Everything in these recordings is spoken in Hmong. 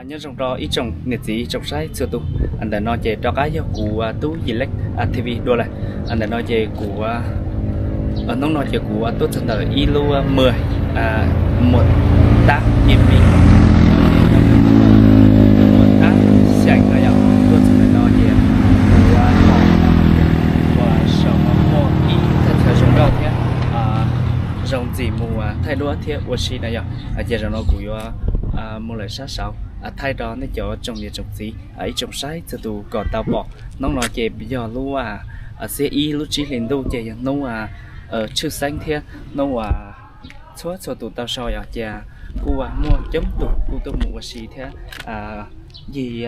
Nyob zoo rau ib tsoom niam txiv tsoom saib txhua tus, ntawm no ces rov qab yog kuv Tub Yim Leej T V dua lawm. Ntawm no ces kuv, hnub no ces kuv tuaj txog ntawm ib lub muag, Muag Tab Yim Mim, Muag Tab Xyeem no yog tuaj txog ntawm no ces kuv uas sau muaj ib thaj chaw zoo nkauj thiab zoo ntxim mus thaij duab thiab ua si no yog, ces zaum no kuv yuav mus lawm sab saud thaij rau nej cov tsoom niam tsoom txiv ib tsoom saib txhua tus kom tau pom. Hnub no ces yog lub xiab ib lub tsib hlis ntuj ces yog hnub tshwj xeeb thiab hnub uas txhua txhua tus tau so yog ces kuj muaj coob tus kuj tuaj mus ua si thiab ncig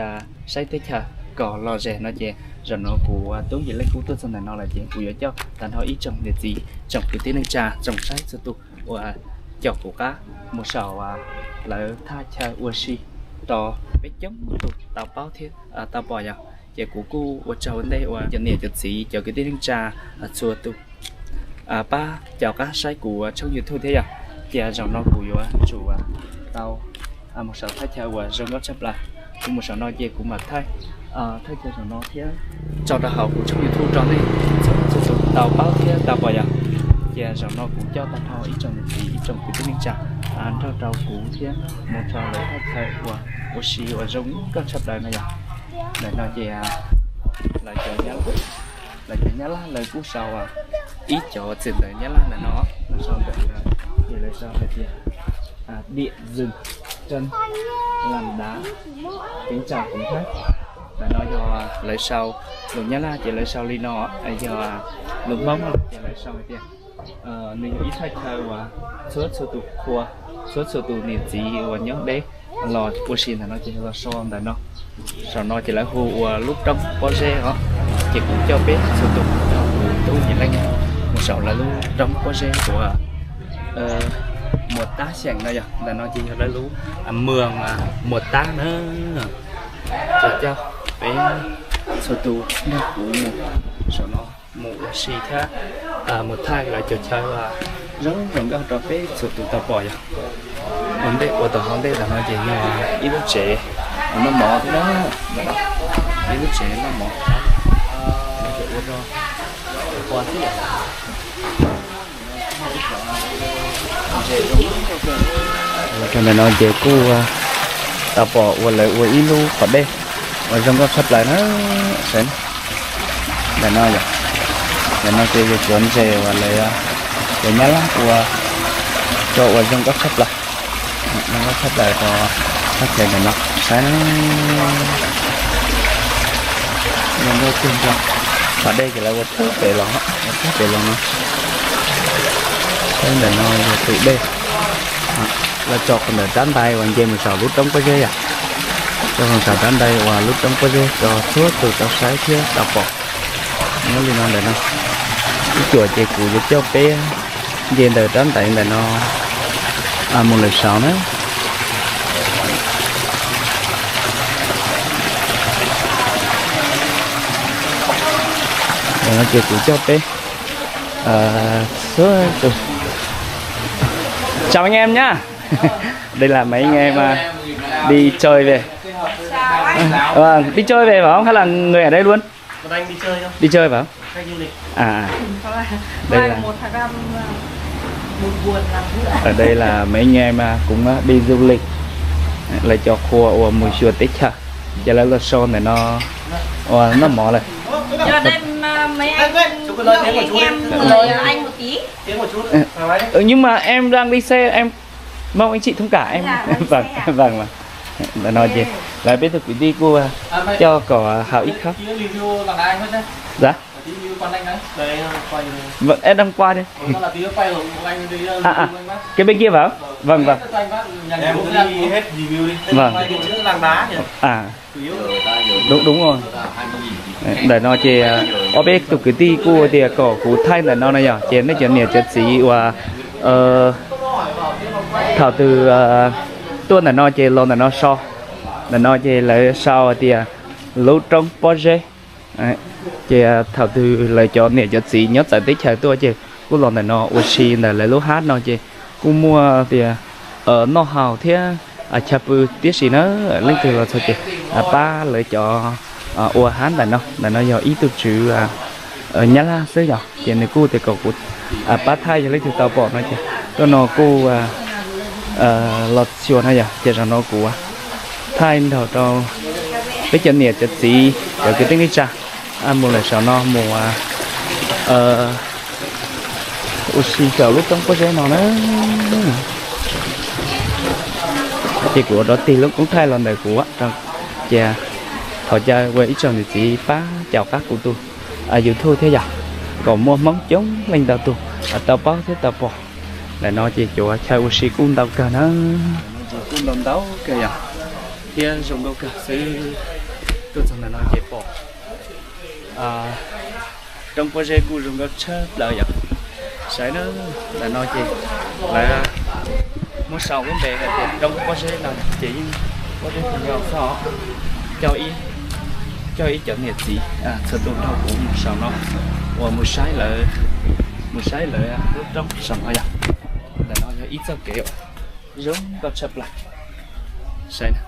saib teb chaws kom lom zem no ces zaum no kuv Tub Yim Leej kuj tuaj txog ntawm no lawm ces kuv yuav coj tag nrho ib tsoom niam txiv tsoom kwv tij neej tsa tsoom saib txhua tus uas caum kuv qab mus saum lawv thaj chaw ua si rau peb coob tus tau paub thiab tau pom yog. Ces kuv kuj ua tsaug ua ntej uas cov niam cov txiv cov kwv tij neej tsa txhua tus pab caum qab saib kuv tshooj YouTube thiab yog. Ces zaum no kuv yuav tsum tau mus saum thaj chaw uas zoo nkauj tshaj plaws. Kuv mus saum no ces kuv mam thaij thaj chaw saum no thiab tso rau hauv kuv tshooj YouTube rau nej txhua tus tau paub thiab tau pom yog. Ces zaum no kuv coj tag nrho ib tsoom niam txiv ib tsoom kwv tij neej tsa nrog rau kuv thiab mus rau lawv thaj chaw uas ua si uas zoo nkauj tshaj plaws no yog. Ntawm no ces lawv cov Nyab Laj lawv kuj sau ib cov txiv ntawv Nyab Laj ntawm no, lawv sau ntawm ces lawv sau hais tias Điện dừng chân làm đá kính chào kính khách. Ntawm no yog lawv sau lus Nyab Laj ces lawv sau li no, yog lus Hmoob ces lawv sau hais tias nws yog ib thaj chaw uas txhua txhua tus qhua, txhua txhua tus niam txiv uas nyob deb los ua si ntawm no ces los so ntawm no. Saum no ces lawv hu ua lub roob pob zeb os. Ces kuv coj peb txhua tus, kuv Tub Yim Leej mus saum lawv lub roob pob zeb uas Muas Tab Xyeem no yog. Ntawm no ces yog lawv lub muas, Muas Tab na. Ces coj peb txhua tus nrog kuv mus saum no mus ua si thiab mus thaij lawv cov chaw zoo zoo nkauj rau peb txhua tus tau pom yog. Ua ntej ua tom hauv ntej ntawm no ces yog ib lub tsev noj mov thiab na, ib lub tsev noj mov ua rau Ntawm no ces kuj tau pom uas lawv ua ib lub qhov dej uas zoo nkauj tshaj plaws na. Saib ntawm no, ntawm no ces yog cov ntses uas lawv, cov Nyab Laj ua, cov uas zoo nkauj tshaj plaws, zoo nkauj tshaj plaws rau thaj chaw ntawm no. Saib na, zoo nkauj kawg nkaus. Qhov dej ces lawv ua puag pem los, ua puag pem los no. Saib ntawm no yog tus dej, lawv tso qhov ntawm rab ntais uas nce mus saum lub roob pob zeb yom. Tso mus saum rab ntais uas lub roob pob zeb rau txhua tus tau saib thiab tau pom. Nyob li no ntawm no, ib cuam ces kuv yuav coj peb nce ntawm rab ntais ntawm no mus lawm saud na. Ntawm no ces kuv coj peb xub tus. Chào anh em nhá. Đây là mấy anh em à, đi chơi về. Vâng, đi chơi về phải không? Hay là người ở đây luôn? Đi chơi phải không? À, à. Đây là, ở đây là mấy anh em à, cũng à, đi du lịch. Lawv cov qhua uas mus xyuas teb chaws, ces lawv los so ntawm no uas noj mov lawm. Cho nên à, mấy anh, mấy anh em mời anh một tí. Ừ, nhưng mà em đang đi xe, em mong anh chị thông cảm em. Vâng, vâng, vâng. Ntawm no ces lawv peb tug kwv tij kuj coj kom haus ib khab. Dạ. Vâng, em đang qua đây. À, à, cái bên kia phải không? Vâng, vâng. Vâng. À, đúng, đúng rồi. Ntawm no ces ob peb tug kwv tij kuj tias kom kuv thaij ntawm no na yog, ces nej cov niam cov txiv uas thaum twg tuaj ntawm no ces los ntawm no so. Ntawm no ces lawv sau hais tias lub roob pob zeb. Ces thaum twg lawv cov niam cov txiv nyob txawv teb chaws tuaj ces kuj los ntawm no ua si ntawm lawv lub hab no ces kuj muaj tias noj haus thiab chaw pw tib si na. Leej twg los txog ces pab lawv cov ua hab ntawm no. Ntawm no yog ib tug tswv Nyab Laj xwb yog ces nws kuj tias kom kuv pab thaij, yog leej twg tau pom no ces tuaj no kuj los xyuas no yog ces zaum no kuv thaij nrog rau peb cov niam cov txiv cov kwv tij neej tsa mus lawm saum no mus ua si saum lub roob pob zeb no na. Ces kuv ua rov tig lub koob thaij los ntawm kuv ces thov caw ua ib tsoom niam txiv pab caum qab kuv tus YouTube thiab yog kom muaj Hmoob coob leej ntau tus tau paub thiab tau pom. Ntawm no ces cov chaw ua si kuj ntau kawg na. Kuj ntau ntau kawg yog thiab zoo nkauj kawg xwb. Tuaj txog ntawm no ces pom roob pob zeb kuj zoo nkauj tshaj plaws yom. Saib na, ntawm no ces lawv muab sau lub npe hais tias roob pob zeb no ces yeej pob zeb kawg nkaus xwb os. Coj ib cov niam txiv txhua tus nrog kuv mus saum no uas mus saib lawv, mus saib lawv lub roob saum no yom. Ntawm no yog ib txoj kev zoo nkauj tshaj plaws. Saib na,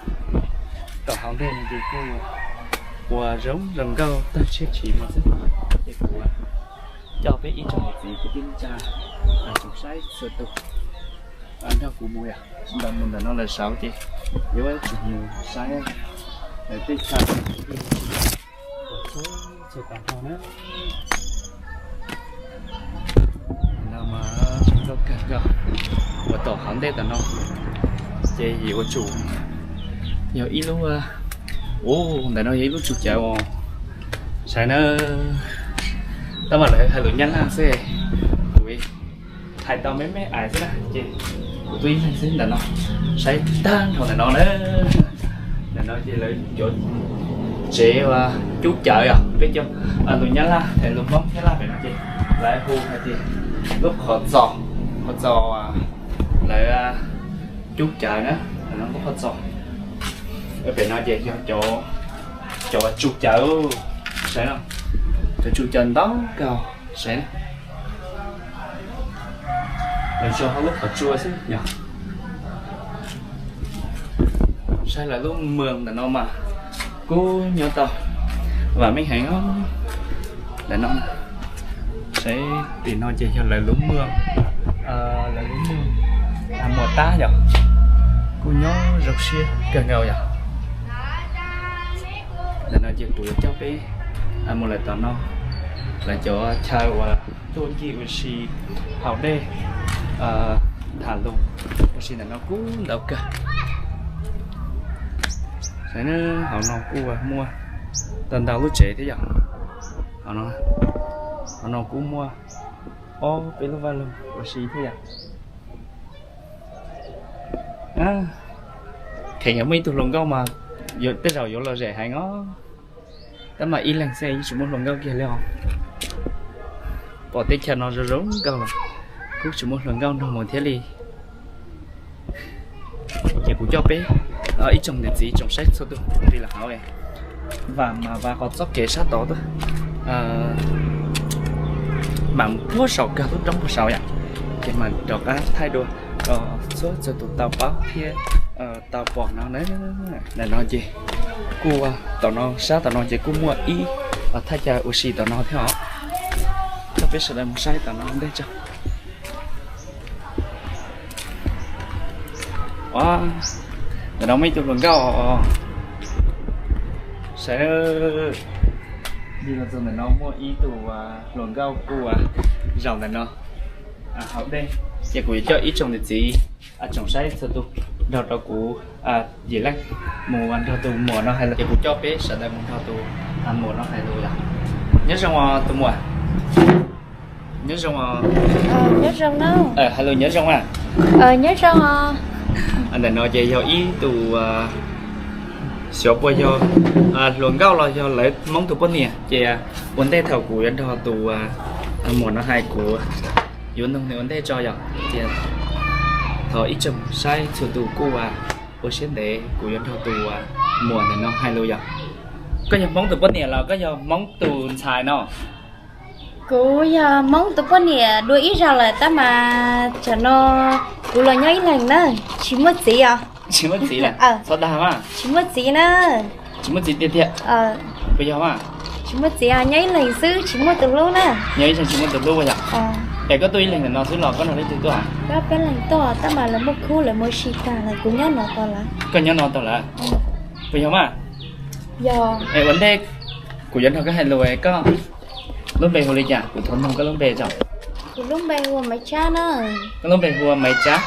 tom hauv ntej no ces kuj ua zoo zoo nkauj tag siab tshis no xwb. Ces kuv coj peb ib tsoom niam txiv kwv tij neej tsa tsoom saib txhua tus nrog kuv mus yom. Ntawm mus ntawm no lawm saud ces yuav tsum mus saib lawv tej chaw txhua tag nrho na. No mas zoo nkauj kawg nkaus. Uas tom hauv ntej tom no ces yuav tsum yog ib lub, ua ntawm no yog ib lub tsu cawv os. Saib na, tab mas lawv hais lus Nyab Laj xwb, kuv hais tau me me ais xwb na ces kuv twb ib leeg xwb ntawm no. Saib tag nrho ntawm no na. Ntawm no ces lawv cov tsev cub cawv os, peb cov lus Nyab Laj, lus Hmoob Nyab Laj pem no ces lawv hu hais tias lub qhov txos, qhov txos lawv cub cawv na, lub qhov txos. Pem no ces yog cov tsu cawv, saib no, cov tsu cawv ntau kawg, saib na. Lawv tso hauv lub qhov tsua xwb yog. Saib lawv lub mws ntawm no mas kuj nyob tau vam meej heev os. Ntawm no, saib tim no ces yog lawv lub mws, lawv lub mws Muas Tab yog, kuj nyob zoo siab kawg nkaus yog. Ntawm no ces kuv yuav coj peb mus lawm tom no, lawv cov chaw uas tuaj ncig ua si haus dej, tham lus ua si ntawm no kuj ntau kawg. Saib na, hauv no kuj muaj tau ntau lub tsev thiab yom. Hauv no kuj muaj ob peb lub vaj loog ua si thiab yom. Kheev yog muaj ib tug hluas nkauj mas tej zaum yuav lom zem heev os. Tab mas ib leeg xwb yeej tsis muaj hluas nkauj kiag li os. Pom teb chaws no zoo zoo nkauj los kuj tsis muaj hluas nkauj nrog mus thiab li. Ces kuv coj peb ib tsoom niam txiv tsoom saib txhua tus nqis los hauv, vam mas vam qhov txoj kev sab tod tuaj, mam mus puag saum kawg lub roob puag saud yom, ces mam rov qab thaij dua rau txhua txhua tus tau paub thiab tau pom no na. Ntawm no ces kuj tom no, sab tom no ces kuj muaj ib thaj chaw ua si tom no thiab os. Coj peb sawv daws mus saib tom no ntej tso. Ntawm no muaj ib tug hluas nkauj os. Saib, ntawm no muaj ib tug hluas nkauj kuj zaum ntawm no haus dej, ces kuv yuav coj ib tsoom niam txiv tsoom saib txhua tus nrog rau kuv yim leej mus nrog tus muam no hais lus, ces kuv coj peb sawv daws mus nrog tus muam no hais lus os. Nyob zoo os tus muam. Nyob zoo os. Nyob zoo na. Hais lus nyob zoo na. Nyob zoo os. Ntawm no ces yog ib tus xyov puas yog hluas nkauj los yog lawv Hmoob tus poj niam, ces ua ntej thaum kuv yuav nrog tus muam no hais, kuv yuav nug nws ua ntej tso yom. Ces thov ib tsoom saib txhua tus kuj ua siab ntev, kuv yuav nrog tus muam ntawm no hais lus yom. Koj yog Hmoob tus poj niam los koj yog Hmoob tus ntxhais no? Kuv yog Hmoob tus poj niam dua ib zaug lawm tab mas tsam no kuv los nyob ib leeg na, tsis muaj txiv os. Tsis muaj txiv lawm, txhob dag mas. Tsis muaj txiv na. Tsis muaj txiv tiag tiag? Puas yog mas? Tsis muaj txiv, nyob ib leeg xwb tsis muaj tus hlub na. Nyob ib leeg tsis muaj tus hlub yom? Es koj tuaj ib leeg ntawm no xwb los koj nrog leej twg tuaj? Koj peb leeg tuaj tab mas lawv muaj khub lawv mus ua si tag lawm, kuv nyob no tos lawv. Koj nyob no tos lawv? Puas yog mas? Yog. Es ua ntej kuv yuav nrog koj hais lus, koj lub npe hu li cas? Kuv thov nug koj lub npe tso. Kuv lub npe hu ua Maiv Tsab na. Koj lub npe hu ua Maiv Tsab?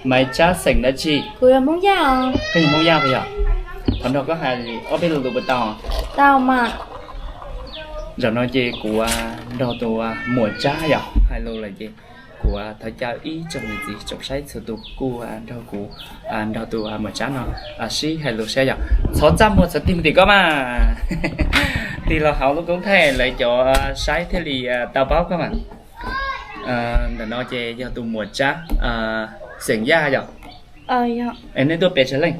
Maiv Tsab xeem dab tsi? Kuv yog Hmoob Yaj. Koj yog Hmoob Yaj puas yog? Thov nrog koj hais ob peb lo lus puas tau? Tau mas. Zaum no ces kuv nrog tus muam Tsab yom hais lus lawm ces kuv thov caw ib tsoom niam txiv tsoom saib txhua tus kuj nrog kuv, nrog tus muam Tsab no sib hais lus saib yom. Txhob txaj muag txhob tig mus tim koj mas. Tig los hauv lub koob thaij lawv cov saib thiaj li tau paub koj mas. Ntawm no ces yog tus muam Tsab xeem Yaj yom? Es nej tuaj pes tsawg leej?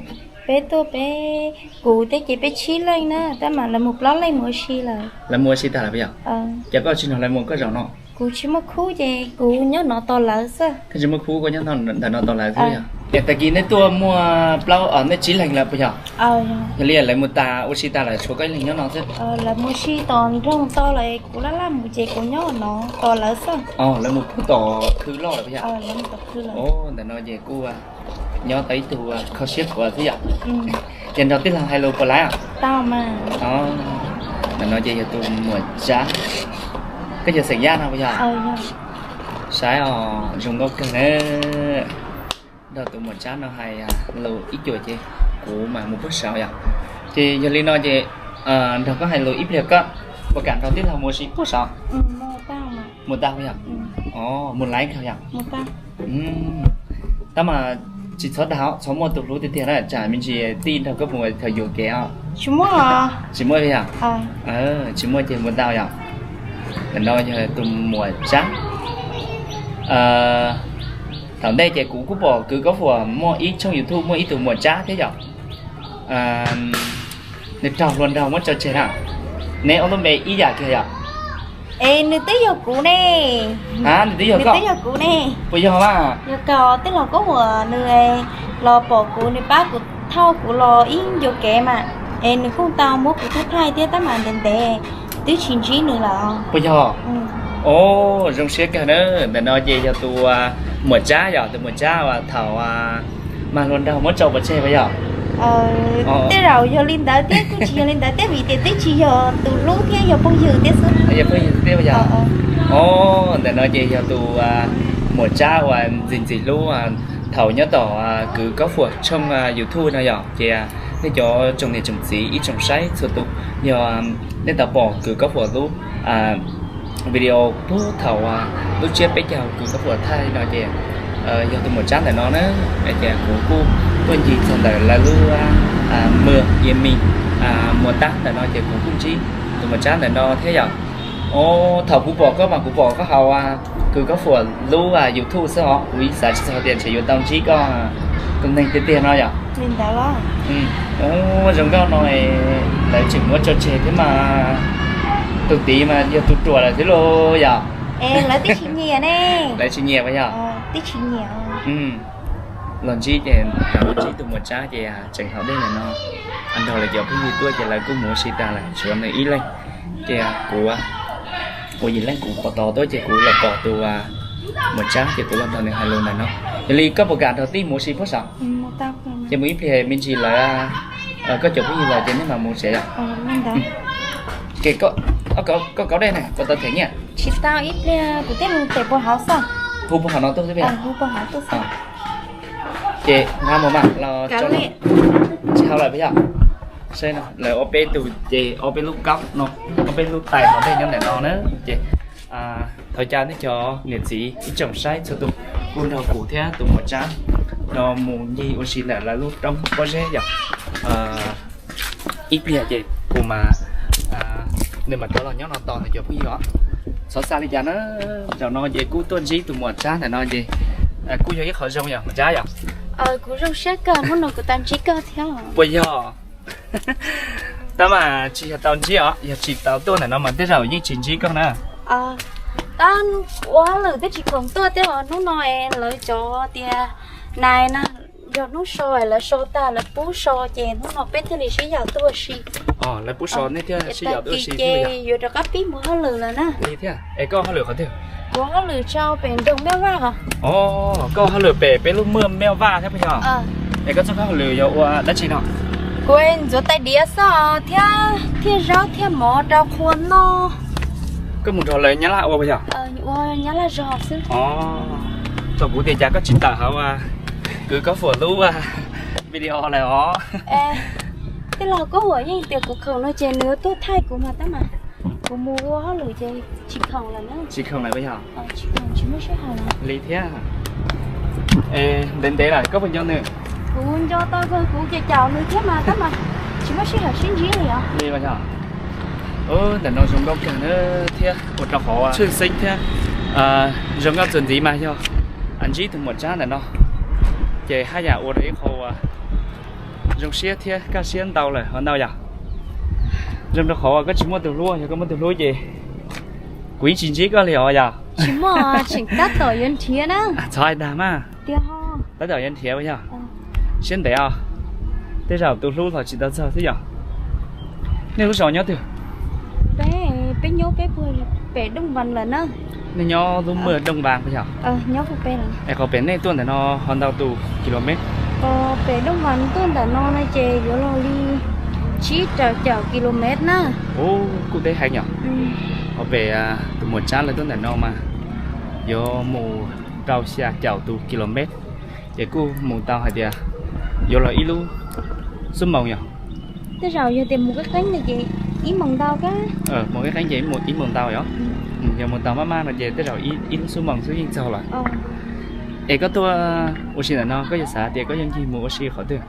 Peb tuaj peb, kuv thiab ces peb tsib leej na, tab mas lawv mus plaub leej mus ua si lawm. Lawv mus ua si tag lawm puas yog? Ces koj tsis nrog lawv mus koj zaum no? Kuv tsis muaj khub ces kuv nyob no tos lawv xwb. Koj tsis muaj khub koj nyob ntawm no tos lawv xwb yog? Es tag kis nej tuaj muaj plaub, nej tsib leeg lawm puas yog? Yog li lawv mus tas ua si tas lawm tshuav koj ib leeg nyob no xwb? Lawv mus si tom nroog to lawm, kuv laj laj mus ces kuv nyob no tos lawv xwb. Lawv mus puag tom khw loj lawm puas yog? Ntawm no ces kuj nyob tau ib tug kho siab khuav xwb yom. Ces nrog tij laug hais lus puas laib? Tau mas. Ntawm no ces yog tus muam Tsab. Koj yog xeem Yaj no puas yog? Saib os, zoo nkauj kawg na. Nrog tus muam Tsab no hais lus ib cuam ces kuv mam mus puag saud yom. Ces yog li no ces nrog koj hais lus ib pliag koj puas kam nrog tij laug mus ua si puag saud? Mus tau puas yog? Mus laib kawg yom? Tab mas tsis txhob dag, txhob muaj tus hlub tiag tiag na, tsam me ntsis tij nrog koj mus thaum yuam kev os. Tsis muaj puas yog? Tsis muaj ces mus tau yom. Ntawm no yog tus muam Tsab. Thaum ntej ces kuv kuj pom kwv Kaub Fuam muaj ib tshooj YouTube muaj ib tug muam Tsab thiab yom. Nws raug hluas nraug muab tso tseg na. Neb ob lub npe ib yam kiag yom? Es nws twb yog kuv ne. Nws twb yog koj? Yog kuv ne. Puas yog mas? Yog kawg, tij laug Kaub Fuam nws los pom kuv, nws pab kuv thauj kuv los ib yuam kev mas, es nws kuj tau muab kuv thaij thaij thiab tab mas ntev ntev twb tsis ntsib nws lawm. Puas yog? Os, zoo siab kawg na. Ntawm no ces yog tus muam Tsab yom, tus muam Tsab uas thaum mag hluas nraug muab tso pov tseg puas yog? Tej zaum yog li ntawd thiab kuj tsis yog li ntawd thiab vim tias twb tsis yog tus hlub thiab, yog phooj ywg thiab xwb. Yog phooj ywg thiab puas yog? Os, ntawm no ces yog tus muam Tsab uas ntxim ntxim hlub thaum nyob tom kwv Kaub Fuam tshooj YouTube no yom. Ces nej cov tsoom niam tsoom txiv ib tsoom saib txhua tus, yog nej tau pom kwv Kaub Fuam lub video puag thaum lub tsiab peb caug kwv Kaub Fuam thaij no ces yog tus muam Tsab ntawm no na. Ces kuv kuj tuaj ncig txog ntawm lawv lub mws Ia Mis, Muas Tab ntawm no ces kuv kuj ntsib tus muam Tsab ntawm no thiab yom. Os, thaum kuv pom koj mas kuv pom koj hauv kwv Kaub Fuam lub YouTube xwb os, kuv ib xav tsis txog tias ntshe yuav tau ntsib koj tus neeg tiag tiag no yom. Zoo nkauj no lawv tseem muab tso tseg thiab mas, tus tid mas yog tus ruam lawm thiab lauj yom. Lawv tsis nyiam ne. Lawv tsis nyiam puas yog? Los ntsib ces, los ntsib tus muam Tsab ces tseem haum dej ntawm no, nrog lawv cov phooj ywg tuaj ces lawv kuj mus ua si tas lawm tshuav nws ib leeg. Ces kuv ua yim leej kuv pom tod tuaj ces kuv los pom tus muam Tsab ces kuv los nrog nws hais lus ntawm no. Yog li koj puas kam nrog tij mus ua si puag saud? Ces mus ib pliag me ntsis lawv, koj cov phooj ywg los ces nej mam mus tsev yom. Ces koj kaub dej ne puas tau them nyiaj? Tsis tau, ib pliag kuv thiaj mus them puag hauv xwb. Hu puag hauv no tuaj xwb puas yog? Ces nqa mus mas los tsis hau lawm puas yog? Lawv ob peb tug ces ob peb lub kaub no, ob peb lub tais haus dej nyob ntawm no na. Ces thov caw nej cov niam txiv ib tsoom saib txhua tus kuj nrog kuv thiab tus muam Tsab no mus ncig ua si ntawm lawv lub roob pob zeb yom. Ib pliag ces kuv mas, nws mam rov los nyob no tos nws cov phooj ywg os. Txhob xav li cas na, zaum no ces kuj tuaj ntsib tus muam Tsab ntawm no ces kuj yog ib qho zoo yom muam Tsab yom. Kuv zoo siab kawg hnub no kuv tau ntsib koj thiab. Puas yog? Tab mas tsis yog tau ntsib os, yog tsis tau tuaj ntawm no mas tej zaum yeej tsis ntsib koj na. Tab ua hauj lwm twb tsis khoom tuaj thiab os, hnub no es lawv cov tias nais na, Yog hnub so lawv so tag lawv pub so ces hnub no peb thiaj li sib yaum tuaj ua si. Lawv pub so nej thiaj sib yaum tuaj ua si ces yuav rov qab pib mus hauj lwm lawm na. Li thiab. Es koj hauj lwm qhov twg? Kuv hauj lwm rau pem nroog Mej Vaj os. Koj hauj lwm pem peb lub mej Vaj thiab puas yog? Es koj txoj kab hauj lwm yog ua dab tsi no? Kuv ntxuav tais diav xwb thiab thiaj zaub thiaj mov rau qhua noj. Koj mus nrog lawv Nyab Laj ua puas yog? Ua Nyab Laj zog xwb. Thaum kuv tias cas koj tsis tawm hauv Kws Kob Fuam lub video lawm os. Tij laug Kob Fuam yeej tias kuv khoom no ces nws yuav tuaj thaij kuv mas tab mas kuv mus ua hauj lwm ces tsis khoom lawm na. Tsis khoom lawm puas yog? Tsis khoom, tsis muaj sij hawm lawm. Li thiab. Ntev ntev lawm koj puas nco nws? Kuv nco tau kawg, kuv caum caum nws thiab mas tab mas tsis muaj sij hawm sib ntsib li os. Li puas yog? Ntawm no zoo nkauj kawg na thiab ua rau qhov tshwj xeeb thiab zoo nkauj txuas ntxiv mas yog ntsib tus muam Tsab ntawm no ces haj yam ua rau ib qho uas zoo siab thiab kaj siab ntau lawm ho ntau yom. Zoo rau qhov uas koj tsis muaj tus hlub, yog koj muaj tus hlub ces kuv yeej tsis ntsib koj li os yom. Tsis muaj, tseem tab tom yuav nrhiav na. Txhob hais dag mas. Tiag ho. Tab tom yuav nrhiav puas yog? Siab ntev os. Tej zaum tus hlub los tsis tau txog xwb yom. Nej lub zos nyob twg? Peb, peb nyob peb puag pem Dooj Vas lawm na. Nej nyob lub mej Dooj Vas puas yog? Nyob puag pem lawm. Es qhov pem nej tuaj ntawm no ho ntau tus kilomev? Qhov pem Dooj Vas tuaj ntawm no no ces yuav luag li tsib rau caum kilomev na. Ub, kuj deb heev yom. Qhov pem tus muam Tsab lawv tuaj ntawm no mas yuav mus rau xya caum tus kilomev, ces kuj mus tau hais tias yuav luag ib lub xuab moos yom. Tej zaum yog tias mus qeeb qeeb no ces ib moos ntau kab. Mus qeeb qeeb ces ib moos ntau yom. Yog mus tau maj maj no ces tej zaum ib lub xuab moos xwb yeej txog lawm. Es koj tuaj ua si ntawm no koj yuav xav tias koj yuav ncig mus ua si qhov twg?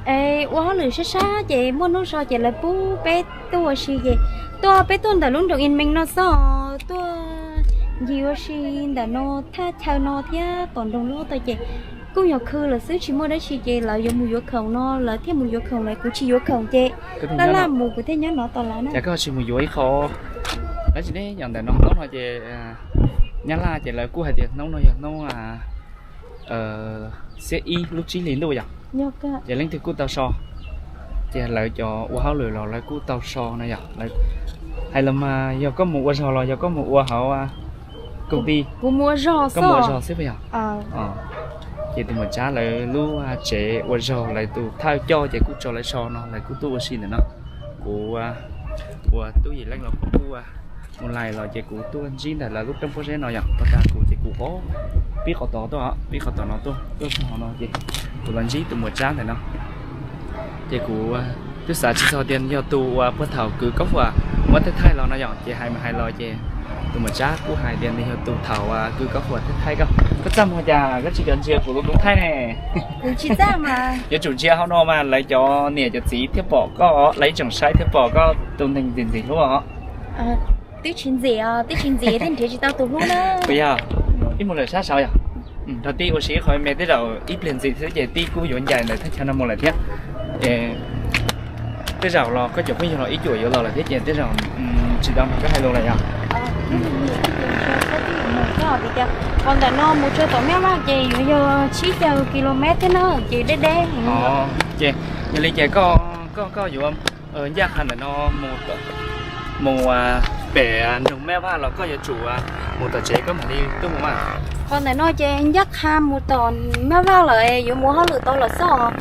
Es ua hauj lwm sab sab ces muaj hnub so ces lawv pub peb tuaj ua si ces tuaj peb tuaj ntawm lub nroog Ib Mees no xwb, tuaj ncig ua si ntawm no thaj chaw no thiab tom nroog lub tod ces kuj yog khw lawm xwb tsis muaj dab tsi ces lawv yuav mus yuav khoom no lawv thiaj mus yuav khoom lawm, kuv tsis yuav khoom ces laj laj mus kuv thiaj nyob no tos lawv na. Ces koj tsis mus yuav ib qho dab tsi ne? Yog ntawm no hnub no ces Nyab Laj ces lawv kuj hais tias hnub no yog hnub xiab ib lub tsib hli ntuj yom. Ces leej twg kuj tau so, ces lawv cov ua hauj lwm los lawv kuj tau so no yom. Hais los mas yog koj mus ua zog los yog koj mus ua hauv koom ti? Kuv mus ua zog xwb puas yog? Ces tus muam Tsab lawv lub tsev ua zog lawv tus thawj coj ces kuj tso lawv so no lawv kuj tuaj ua si ntawm no. Kuv ua tub Yim Leej los kuv kuj mus lais los ces kuv tuaj ntsib ntawm lawv lub roob pob zeb no yom. Tau tas kuv ces kuv pib qhov tod tuaj, pib qhov tom no tuaj, tuaj txog no ces kuv los ntsib tus muam Tsab ntawm no. Ces kuv twb xav tsis txog tias yog tus uas puag thaum kwv Kob Fuam muab thaij thaij los no yom, ces hais mas hais los ces tus muam Tsab kuj hais tias nws yog tus thaum kwv Kob Fuam thaij thaij koj. Koj txaj muag cas koj tsis cov ntsia kuv lub thaij ne? Yuav tsum ntsia hauv no mas lawv cov niam cov txiv thiaj pom koj, lawv ib tsoom saib thiaj pom koj tus neeg ntxim ntxim hlub os. Twb tsis ntxim, twb tsis ntxim thiaj nrhiav tsis tau tus hlub na. Puas yog? Ib mus lawm sab saud yog. Nrog tij ua si ib qho me tej zaum ib pliag ntxim xwb ces tij kuj yuav ncaim ntawm thaj chaw no mus lawm thiab. Tej zaum los koj cov phooj ywg los ib cuam yuav los lawm thiab ces tej zaum tsis tau nrog koj hais lus lawm yog. Qhov ntawm no mus txog tom Mej Vaj ces yuav yog tsib caug kilomev thiab na, ces deb deb. Ces yog li ces koj, koj yuav ncaj qha ntawm no mus pem nroog Mej Vaj los koj yuav tsum mus tom tsev koj mam li tuaj mus mas? Qhov ntawm no ces ncaj qha mus tom Mej Vaj lawm, yuav mus hauj lwm tau lawm xwb.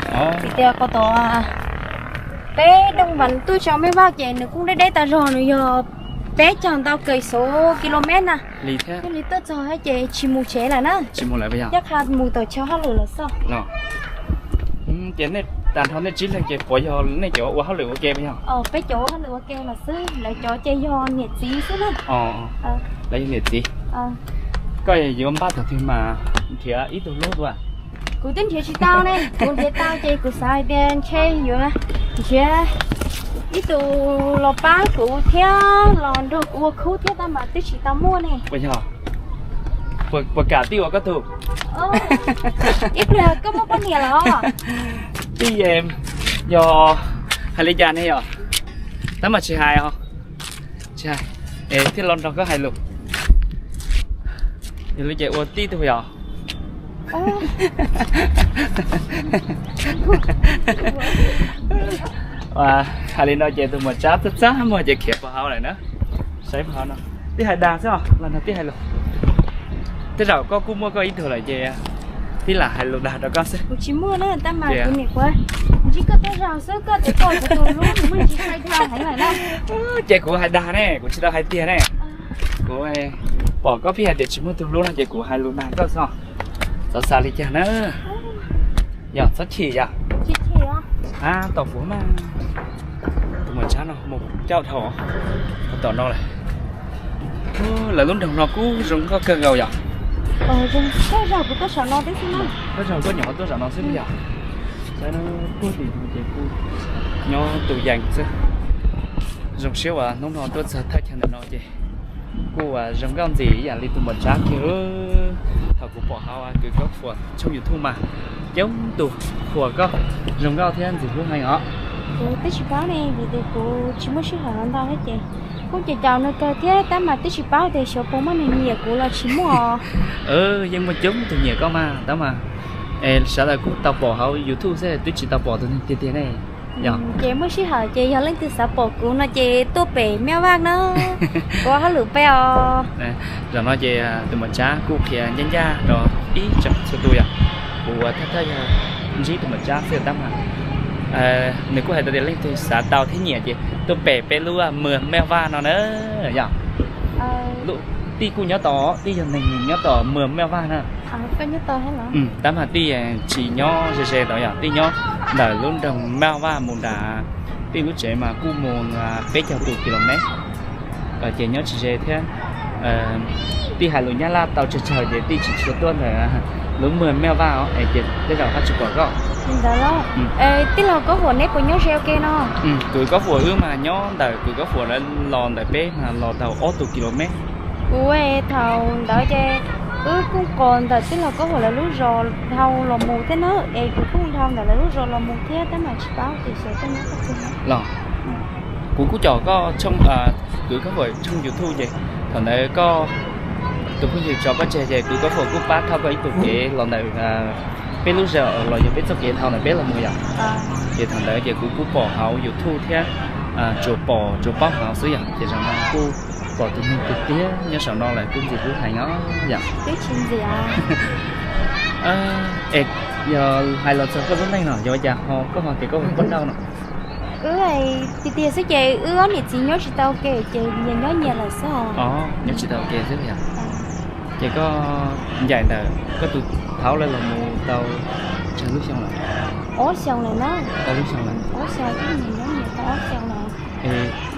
Vim tias qhov tom peb Dooj Vas tuaj tso Mej Vaj ces nws kuj deb deb tas zog, nws yog peb caug ntau kis xuv kilomev na. Thiaj li tuaj txog ces tsis mus tsev lawm na. Ncaj qha mus tom chaw hauj lwm lawm xwb. Ces nej tag nrho nej tsib leeg ces puas yog nej cov ua hauj lwm ua ke puas yog? Peb cov ua hauj lwm ua ke lawm xwb, lawv cov ces yog niam txiv xwb na. Lawv yog niam txiv. Koj yuav npaj thaum twg mas nrhiav ib tug hlub tuaj? Kuv twb nrhiav tsis tau ne, kuv nrhiav tau ces kuv xav hais tias ntshe yuav nrhiav ib tus los pab kuv thiab los nrog kuv ua khub thiab tab mas twb tsis tau muaj ne. Puas yog? Puas kam tij ua koj tug? Ib pliag koj muaj poj niam los? Tij yog hais li cas ne yom? Tab mas tsis hais os. Tsis hais, es thiaj los nrog koj hais lus. Yog li ces ua tij tug yom? Hais li no ces tus muam Tsab txaj txaj muag ces khiav puag hauv lawm na. Saib puag hauv no, tib hais dag xwb os, los no tib hais lus. Tej zaum koj kuj muaj koj ib tug lawm ces tib lam hais lus dag rau koj xwb. Kuv tsis muaj na, tab mas kuv nim qhuav ntsib koj tej zaum xwb, koj tias koj kuv tus hlub, kuv muaj ntsis sai dhau heev lawm na. Ces kuv hais dag ne, kuv tsis tau hais tiag ne. Kuv pom koj pheej hais tias tsis muaj tus hlub no ces kuv hais lus dag koj xwb. Txhob xav li cas na. Yog txhob chim yom. Ab, tau fuv mas. Tus muam Tsab no mus cauj dhau tom no lawm. Lawv lub nroog no kuj zoo nkauj kawg nkaus yom. Koj zaum koj nyuam qhuav tuaj saum no xwb yom. Saib no, kuj tim ces kuj nyob tus yees xwb. Zoo siab uas hnub no tuaj txog thaj chaw ntawm no ces kuj uas zoo nkauj ntxim ib yam li tus muam Tsab kiag. Thaum kuv pom hauv Kwv Koob Fuas tshooj YouTube mas coob tus qhuas koj zoo nkauj thiab ntxim hlub heev os. Kuv twb tsis paub ne, vim tias kuv tsis muaj sij hawm ntau thiab ces kuj caum caum nws kawg thiab tab mas twb tsis paub tias xyov puas muaj neeg nyiam kuv los tsis muaj. Yeej muaj coob tus nyiam koj mas tab mas sawv daws kuj tau pom hauv YouTube xwb twb tsis tau pom tus neeg tiag tiag ne. Ces muaj sij hawm ces yog leej twg xav pom kuv no ces tuaj pem Maj Vaj na, kuv hauj lwm peb os. Zaum no ces tus muam Tsab kuj qhia ncaj ncaj rau ib tsoom txhua tus yom. Kuv thawj thawj yog ntsib tus muam Tsab xwb tab mas nws kuj hais tias leej twg xav tau thiab nyiam ces tuaj pem peb lub Maj Vaj no na yom. Tij kuj nyob tod, tij yog neeg nyob tom Maj Vaj na. Tab mas tij tsis nyob ze ze tod yom, tij nyob ntawm lub nroog Maj Vaj mus nram tij lub tsev mas kuj mus peb caug tus kilomev, ces nyob tsis ze thiab. Tij hais lus Nyab Laj tau tsawg tsawg ces tij tsis tshua tuaj ntawm lub Maj Vaj os, es ces tej zaum haj tsis pom koj. Tij laug Kob Fuas neb puas nyob ze ua ke no? Kwv Kob Fuas wb mas nyob ntawm Kwv Kob Fuas los ntawm peb mas los tau ob tus kilomev. Kuv thaum ntawd ces wb kuj qos ntawm tij laug Kob Fuas lawv lub zos dhau los mus thiab na, es kuv kuj dhau ntawm lawv lub zos los mus thiab tab mas tsis paub tias xyov koj nyob qhov twg los. Kuv kuj caum koj, Kwv Kob Fuas tshooj YouTube ces thaum ntawd koj tus phooj ywg tso koj tseg ces Kwv Kob Fuas kuj pab thauj koj ib tug kev los ntawm peb lub zos los yog peb txoj kev dhau ntawm peb los mus yom. Ces thaum ntawd ces kuv kuj pom hauv YouTube thiab, tsuas pom tsuas paub hauv xwb yom, ces zaum no kuj pom tus neeg tiag tiag nyob saum no lawm kuj ntxim hlub heev os yom. Es yog hais los txog koj lub neej no yog ua cas ho koj ho tias koj hu Paj Dauj no? Wb tiag tiag xwb ces wb ob niam txiv nyob tsis tau ua ke ces nyias nyob nyias lawm xwb. Nyob tsis tau ua ke xwb yom. Ces koj ncaim ntawm koj tus thaud lawv los mus tau tsawg lub xyoo lawm? Ob xyoo lawm na. Ob lub xyoo lawm. Ob xyoo, wb nyias nyob nyias tau ob xyoo lawm.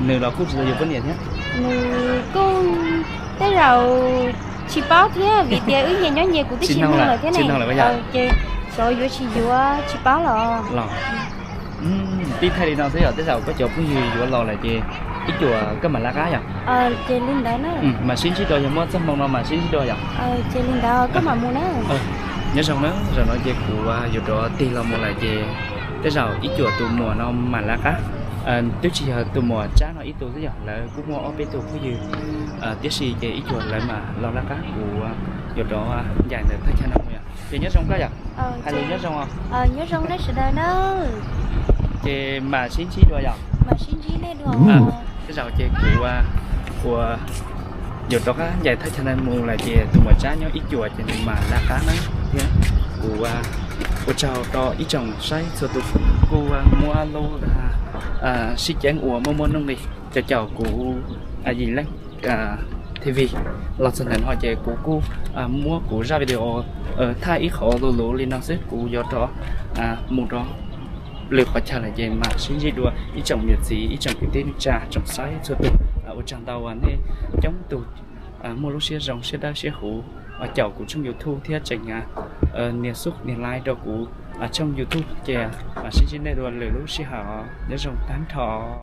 Nws los kuj tsis tau yuav poj niam thiab? Nws kuj tej zaum tsis paub thiab vim tias wb nyias nyob nyias kuv twb tsis hneev lawm thiab ne. Ces xyov yuav tsis yuav tsis paub los. Tij thaij li no xwb yog tej zaum koj cov phooj ywg yuav los lawm ces ib cuam koj mam lawv qab yom. Ces li ntawd na. Mam sib ntsib dua, yog muaj txoj hmoo no mam sib ntsib dua yom. Ces li ntawd koj mam mus na. Nyob zoo na, zaum no ces kuv yuav rov tig los mus lawm ces tej zaum ib cuam tus muam no mam lawv qab. Twb tsis yog tus muam Tsab no ib tug xwb yog lawv kuj muaj ob peb tug phooj ywg tib si ces ib cuam lawv mam los lawv qab kuv yuav rov ncaim ntawm thaj chaw no mus yom. Ces nyob zoo koj yom. Hais lus nyob zoo os. Nyob zoo nej sawv daws na. Ces mam sib ntsib dua yom. Mam sib ntsib nej dua. Tej zaum ces kuv ua yuav rov qab ncaim thaj chaw no mus lawm ces tus muam Tsab nyob ib cuam ces nws mam lawv qab na thiab. Kuv ua tsaug rau ib tsoom saib txhua tus, kuj muab lub sib ceeb uas muaj muaj nuj nqis caum caum kuv Yim Leej T V los txog ntawm no ces kuv kuj muab kuv zaj video thaij ib qho luv luv li no xwb, kuv yuav rov mus rau lwm qhov chaw lawm ces mam sib ntsib dua ib tsoom niam txiv ib tsoom kwv tij neej tsa tsoom saib txhua tus. Ua tsaug ntau uas nej coob tus muaj lub siab zoo siab dawb siab huv caum kuv tshooj YouTube thiab tseem nias sub nias like rau kuv tshooj YouTube ces mam sib ntsib nej dua lwm lub sij hawm, nyob zoo tag nrho.